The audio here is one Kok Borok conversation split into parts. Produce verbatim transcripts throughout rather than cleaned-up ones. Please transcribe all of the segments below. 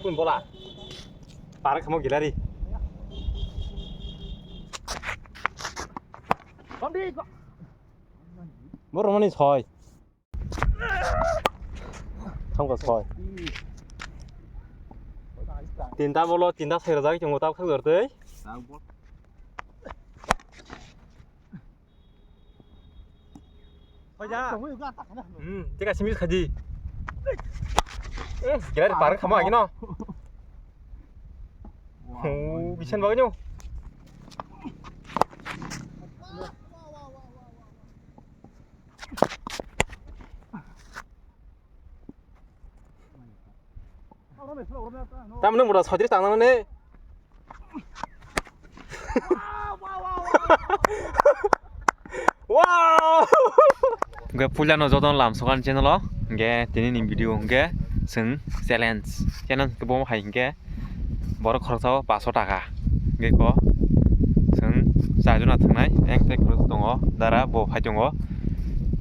Kun bola. Parak khamo gilari. Borok mani soi. Thamka soi. Tinta bolo, tinta soi rajak chungo tab khak jortoi. Hoja. Hmm, teka simi khaji. Eh, gilari parak khamo agino. Oh, bisan bagino. Tamni mura sotri tangnani. Wow! Hingke puila no joto lamsokan channel o, hingke tini ni video hingke chwng challenge, challenge kebo hai hingke borok khoroksa o paso taka hingke ko chwng char jona thwngnai, ek tai khoroksa tongo, dara bo phai tongo,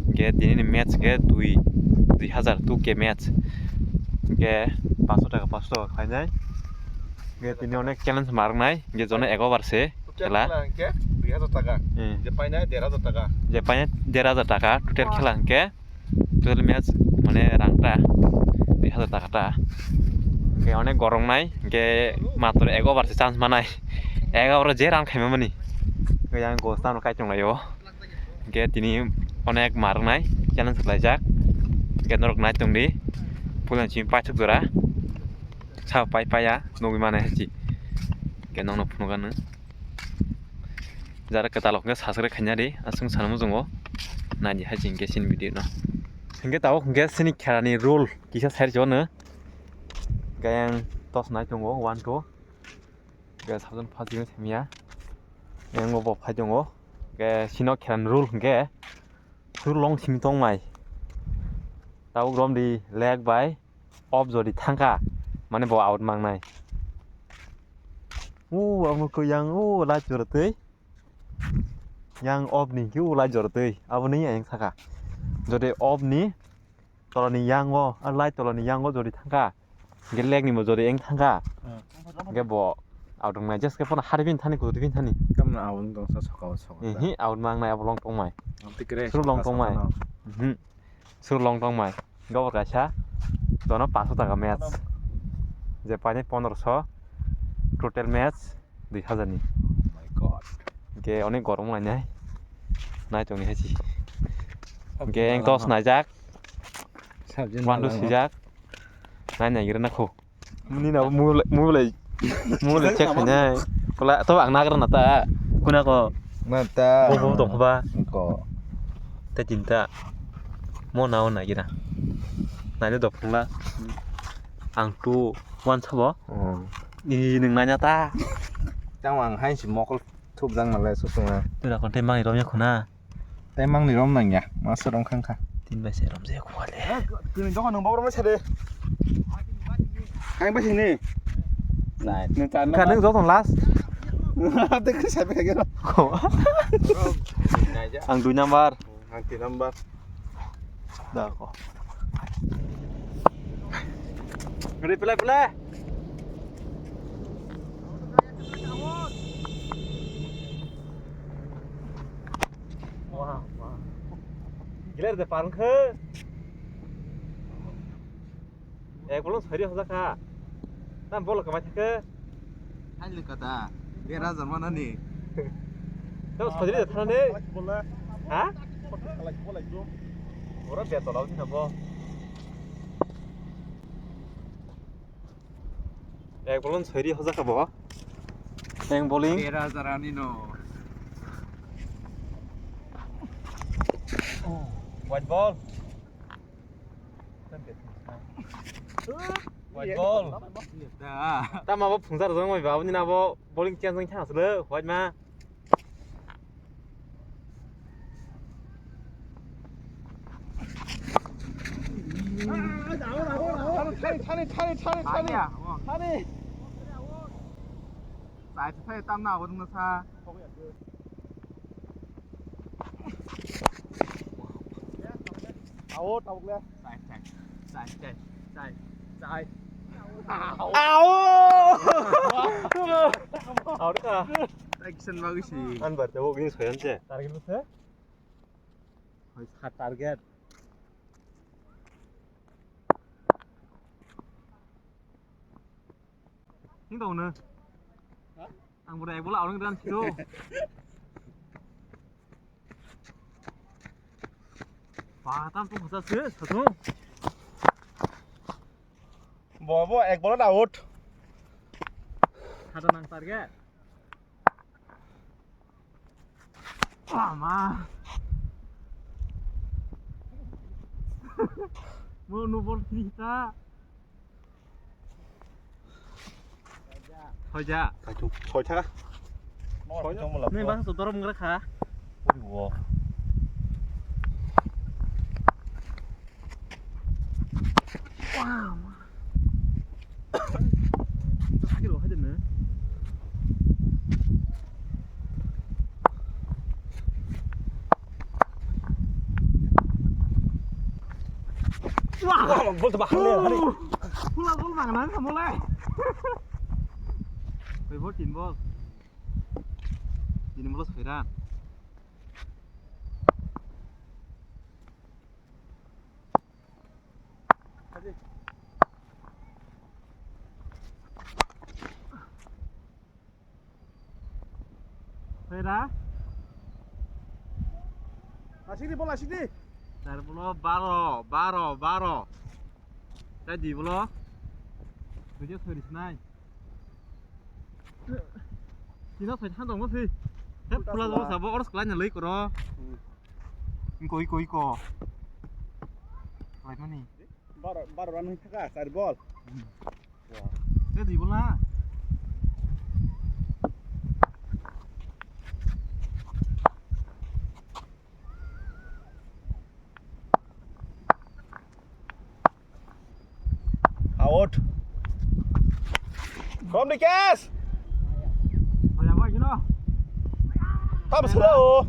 hingke tini ni match hingke dui, dui hazar two K match, hingke paso taka, paso taka khainai. Hingke tini onek challenge ma rwnai, hingke jono ego bar se khela. Khela hingke dui hazar taka. Hmm. Je painai der hazar taka. Je painai der hazar taka, total khela hingke, total match mane rang ta dui hazar taka ta. Hingke onek gorong nai, hingke matro ego bar se chance manai. Ego bar je rang khaima mani. Hingke yang gos tamo kai tong lai o. Hingke tini onek ma rwnai, challenge khlaijak. Hingke norok nai tongdi, puila chini paithak jora. Sa pai paiya, nugui mane hai si. Hingke nokno phunukha nw. Jara kwtal hwnkhe subscribe khaina di, aswk sana muchungo. Naidi hai si hwnkhe chini video no. Hwnkhe tabuk hwnkhe chini kherani rule kisa side o no. Hwnkhe yang tos nai tongo, one, two. Hwnkhe sabjani first game thangya. Yang bo phai tongo. Hwnkhe chini kherani rule hwnkhe sur long simi tongmai. Tabuk romdi leg bai. Off jodi thangkha, mane bo out mangnai. O, amo khe yang o light jorotwi. Yang off ni khe o light jorotwi. Aboni yang sakha. Jodi off ni tolani yang o, a light tolani yang o jodi thangkha. Hingke leg ni bo jodi eng thangkha. Hmm. Hingke bo out wngnai. Just khe phano hari phin thani, kudri phin thani. Tamno out wng tong sa sokao sokao. Ehe, out mangnai abo long tongmai. Suru long tongmai. Mhm. Sur long tong mai. Gobor kaisa. Jono paanso taka match. Je painai pondroso. Total match dui hazar ni. Oh my God. Hingke onek gorong lainai. Nai tongni hai si. Hingke eng tos naijak. Sabjin one two swijak. Nai nai gira nakho. Nini na mobile, mobile, mobile check khainai. Kola to ang nagra na ta. Kuna ko. Na ta. Bo bo tong ba. Ko. Ta chinta. Mo na o na gira. Na de dok phungla. Ang tu wan sabo. Hmm. Ni ning na nya ta. Tang ang hai si mokol thup jang na le so sung na. Tu da kon te mang rom ya khuna. Tei mangni rom nangya, masa rom khangkha. Tin bai se rom je khwale. Tini dokan nung babra masa de. Ang bai sini. Nai. Nung tan. Ka nung joton last. Te kri sai bai kagero. Ang dui number. Ang tin number. Da ko. Replay, play. Wah, wah. Gilar de parang khe. Eh, kolong sari hoja kha. Tam bol kamai thake. Hai le kata. Dera jarma nani. Tam sari de thane. Ha? Ora be tolau thina bo. Ek bolon soiri hoja kha bo. Eng bowling. Tera jarani no. White ball. White ball. Da. Tama bo phungsa rwjak bai ba, aboni na bo bowling chance wng thang asle, white ma. Thani, thani, thani, thani, thani. Thani. Sai, sai, tam na, wrong na sa. Awo, tabuk le. Sai, sai, sai, sai, sai, sai. Ao! Aurika. Action bagus sih. An bar tebo gini soyan se. Target buse? Hoi sa target. Sing tong no. Ang boro ek bola aurang dan sio. Ba, tam tu hosa se, satu. Bo, bo, ek bola out. Hada nang target. Ama. Mo no bol sini kita. Soja. Kaitung. Soja. Soja. Nini bang su dorong ngra kha. Uri wo. Wow. Sakiro hai de ne. Wah, bol tebak le, hari. Pula gol mang nang kamu le. Dui bol, tin bol. Tin bol soi ra. Phaira. Asik di, bol asik di. Tar bolo baro, baro, baro. Tai di bolo. Bujo sori sinai. Tino soi than dong mo si. Hep pula dong sabo oros klai na lei koro. Hmm. Iko, iko, iko. Klai mani. Baro, baro run wng thaka, char bol. Hmm. Wow. Tei dui bol na. Out. Kom di kes. Oya, boy, sino. Tam sura o.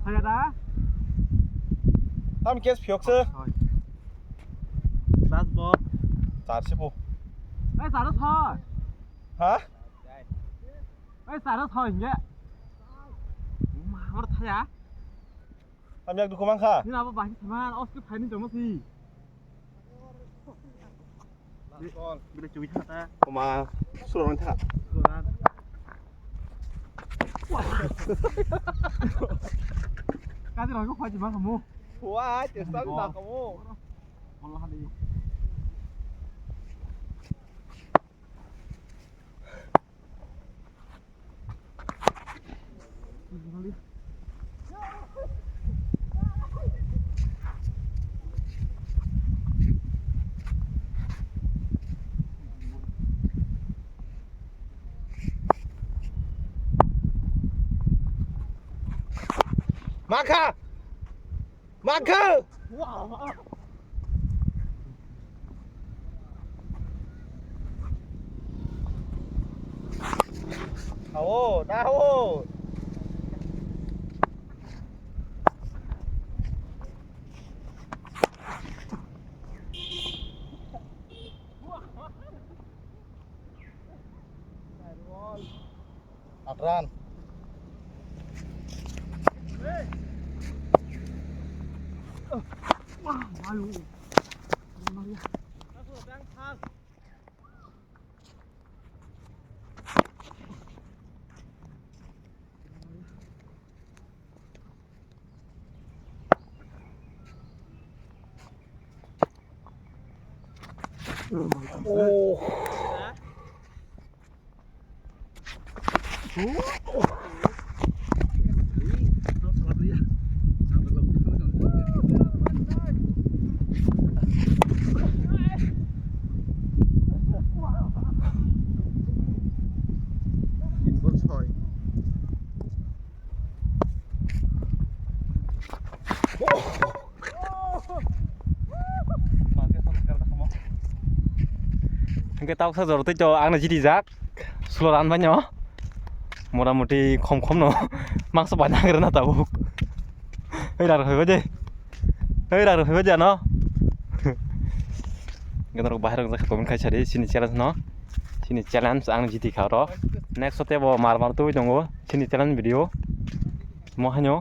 Oya da. Tam kes phiok se. Das bol. Char se bo. Ei, char soi. Ha? Ei, char soi hinge. Ma, amar thaya. Tam yak dukhu mangkha. Nini abo bahai saman, oski phaini tongmo si. Last ball. Bile chugui thang ta. Oma, sura nang tha. Sura. Kati rong ko phaji ma kamu. Wah, chesta na kamu. Bola hadi. Mangkha! Mangkha! Ao, da ho. Atran. Oh. Hingke tau sa jor tei to ang na jiti jak sulo ran bai no mota moti khom khom no mangsa bai na gra na tabuk. Hei rar hoi baje, hei rar hoi baje no. Hwnkhe norok bahai rok comment khai sadi chini challenge no. Chini challenge ang jiti kha oro. Next o tei bo mar mar tubui tongo chini challenge video. Mo haino